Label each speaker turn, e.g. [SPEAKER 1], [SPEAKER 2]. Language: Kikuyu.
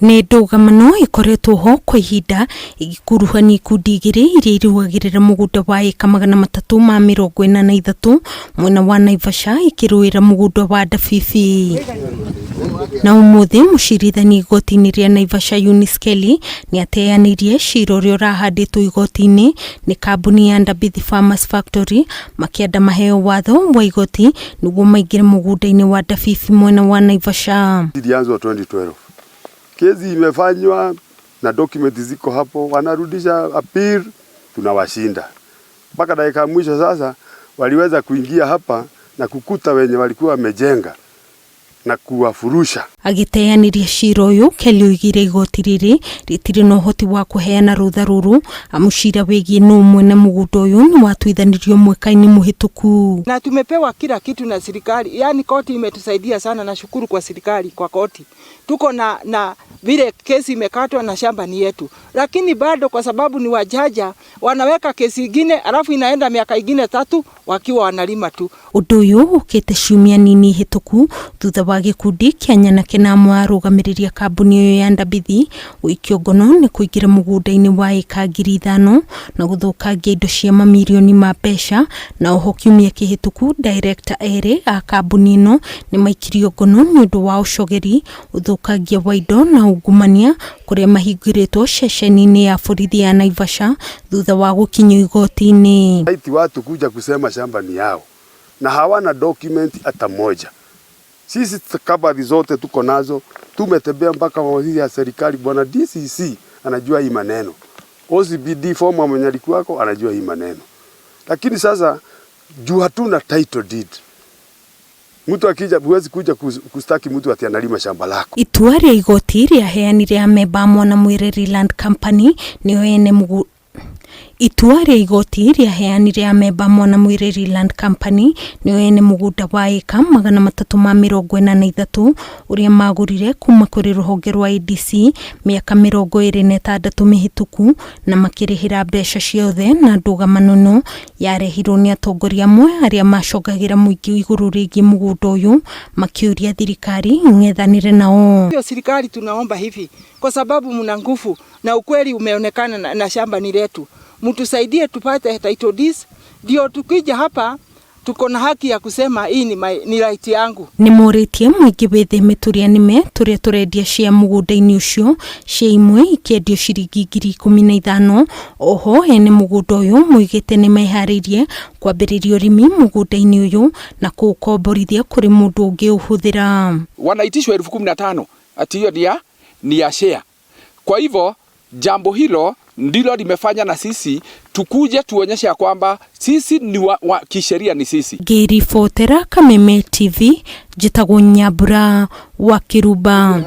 [SPEAKER 1] Nĩ ndũgamano ĩkoretwo ho kwa ihinda ĩgĩkuruhania ikundi igĩrĩ iria irũagĩrĩra mũgũnda wa ĩka 343 mwena wa Naivasha ikĩrũĩra mũgũnda wa Ndabibi. Na ũmũthĩ mũcirithania igoti-inĩ rĩa Naivasha Eunice Kelly nĩ ateanĩirie cira ũrĩa ũrahandĩtwo igoti-inĩ nĩ kambuni ya Ndabithi Farmers Factory makĩenda maheo watho wa igoti nĩguo maingĩre mũgũnda-inĩ wa Ndabibi mwena wa Naivasha.
[SPEAKER 2] Ilianzwa 2012. Kesi imefanywa na document ziko hapo, wanarudisha appeal, tunawashinda mpaka dakika ya mwisho. Sasa waliweza kuingia hapa na kukuta wenye walikuwa wamejenga na kuwafurusha.
[SPEAKER 1] Agĩteanĩria cira ũyũ, Kelly oigire igoti rĩrĩ rĩtirĩ na ũhoti wa kũheana rũtha rũrũ amu cira wĩgiĩ nũ mwene mũgũnda ũyũ nĩ watuithanirio mwaka-inĩ mũhĩtũku.
[SPEAKER 3] Na tumepewa kila kitu na serikali, yaani koti imetusaidia sana. Nashukuru kwa serikali, kwa koti tuko na vile kesi imekatwa na shamba ni yetu, lakini bado kwa sababu ni wajanja wanaweka kesi ingine, alafu inaenda miaka ingine 3 wakiwa wanalima tu.
[SPEAKER 1] Ũndũ ũyũ ũkĩte ciumia nini hĩtũku thutha wa gĩkundi kĩa nyanake na amwe arũgamĩrĩri a kambuni ĩyo ya Ndabithi gũikio ngono nĩ kũingĩra mũgũnda-inĩ wa ĩka 5,000 na gũthũkangia indo cia mamirioni ma mbeca. Na oho kiumia kĩhĩtũku director erĩ a kambuni ĩno nĩ maikirio ngono nĩ ũndũ wa ũcogeri, ũthũkangia wa indo na ungumania kũrĩa mahingĩrĩtwo ceceni-inĩ ya borithi ya Naivasha thutha wa gũkinyio igoti-inĩ.
[SPEAKER 2] Ati watu kuja kusema shamba ni yao na hawana document hata moja. Sisi stakabadhi zote tuko nazo, tumetembea mpaka ofisi ya serikali. Bwana DCC anajua hii maneno, OCPD former mwenye alikuwako anajua hii maneno, lakini sasa juu hatuna title deed, mtu akija, huwezi kuja kustaki mtu ati analima shamba lako.
[SPEAKER 1] Itua rĩa igoti rĩaheanire amemba a Mwana Mwĩrĩri Land Company nĩo ene mũgũnda. Itua rĩa igoti rĩaheanire amemba a Mwana Mwĩrĩri Land Company nĩo ene mũgũnda wa ĩka 343 ũrĩa magũrire kuma kũrĩ rũhonge rwa ADC mĩaka 26 mĩhĩtũku na makĩrĩhĩra mbeca ciothe. Na ndũgamano ĩno yarehirwo nĩ atongoria amwe arĩa macongagĩra mũingĩ igũrũ rĩgiĩ mũgũnda ũyũ makĩũria thirikari ing'ethanĩre nao.
[SPEAKER 3] Hiyo serikali tunaomba hivi, kwa sababu mna nguvu na ukweli umeonekana na shamba ni letu, mtusaidie tupate title deeds, ndio tukija hapa tuko na haki ya kusema hii ni right yangu.
[SPEAKER 1] Nĩ morĩtie mũingĩ wĩtheme tũrĩa nĩme tũrĩa tũrendia cia mũgũnda-inĩ ũcio, cia imwe ikĩendio ciringi 15,000. Oho ene mũgũnda ũyũ moigĩte nĩ meharĩirie kwambĩrĩria ũrĩmi mũgũnda-inĩ ũyũ na kũũkomborithia kũrĩ mũndũ ũngĩ ũhũthĩra.
[SPEAKER 4] Wanaitishwa 15,000 ati hiyo ni ya share. Kwa hivyo jambo hilo ndilo limefanya na sisi tukuje tuonyeshe ya kwamba sisi ni wa kisheria ni sisi.
[SPEAKER 1] Ngĩribotera Kameme TV, njĩtagwo Nyambura wa Kĩrumba.